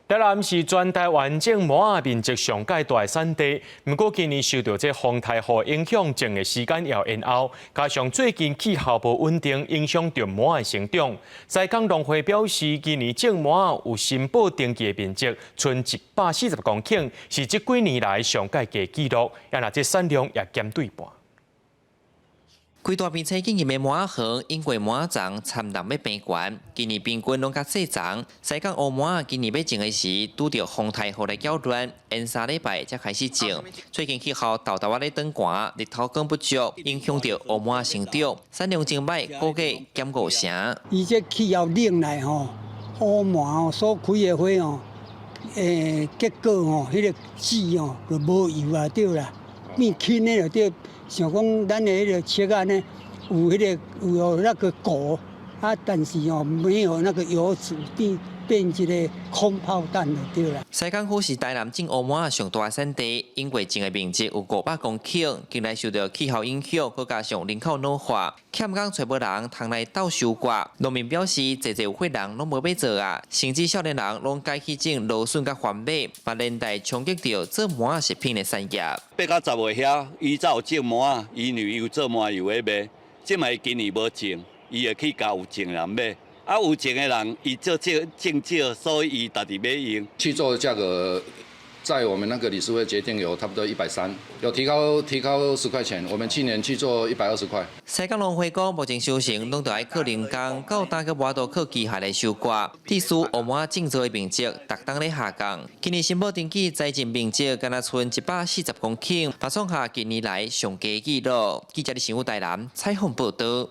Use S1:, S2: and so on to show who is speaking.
S1: 台南是全台灣種麻仔面積上蓋大的產地，毋過今年受著這風颱雨影響，種的時間也延後，加上最近氣候無穩定，影響著麻仔成長。西港農會表示，今年種麻仔有申報登記的面積，賰140公頃，是這幾年來上蓋低紀錄，也若這產量也減對半。
S2: 規大片青景的麻仔園，因為麻仔叢摻人欲平懸，今年平均攏較細叢。西港烏麻仔今年欲種的時，拄著風颱雨來攪亂，延3禮拜才開始種。最近氣候沓沓仔咧轉寒，日頭光不足，影響著烏麻仔成長，產量真䆀，估計減5成。
S3: 伊這氣候冷來吼，烏麻吼所開的花吼，結果吼，彼個籽吼就無油啊對啦，變輕的就對。像講咱的彼個切仔呢，有彼個有那個果啊，但是哦沒有那個油脂，變變一個空炮彈就對啦。
S2: 西港區是台南種烏麻上大產地，應過種的面積有500公頃，近來受著氣候影響，閣加上人口老化，欠工揣無人通來鬥收割。農民表示，濟濟有血人攏無欲做啊，甚至少年人攏改去種蘆筍佮番麥，嘛連帶衝擊著做麻仔食品的產業。
S4: 8到10月遐，伊才有種麻仔，伊因為有做麻油咧賣，這擺今年無種，伊會去共有種人買。啊，有種的人，伊做種種少，所以伊家己買用。
S5: 契作的價格，在我們那個理事會決定有差不多130，有提高10塊錢。我們去年去做120塊。
S2: 西港農會講，目前收成攏著愛靠人工，到今閣無法度靠機械來收割。致使烏麻種植的面積逐冬咧下降。今年申報登記栽種面積，干焦賰140公頃，嘛創下近年來上低紀錄。記者李新武台南採訪報導。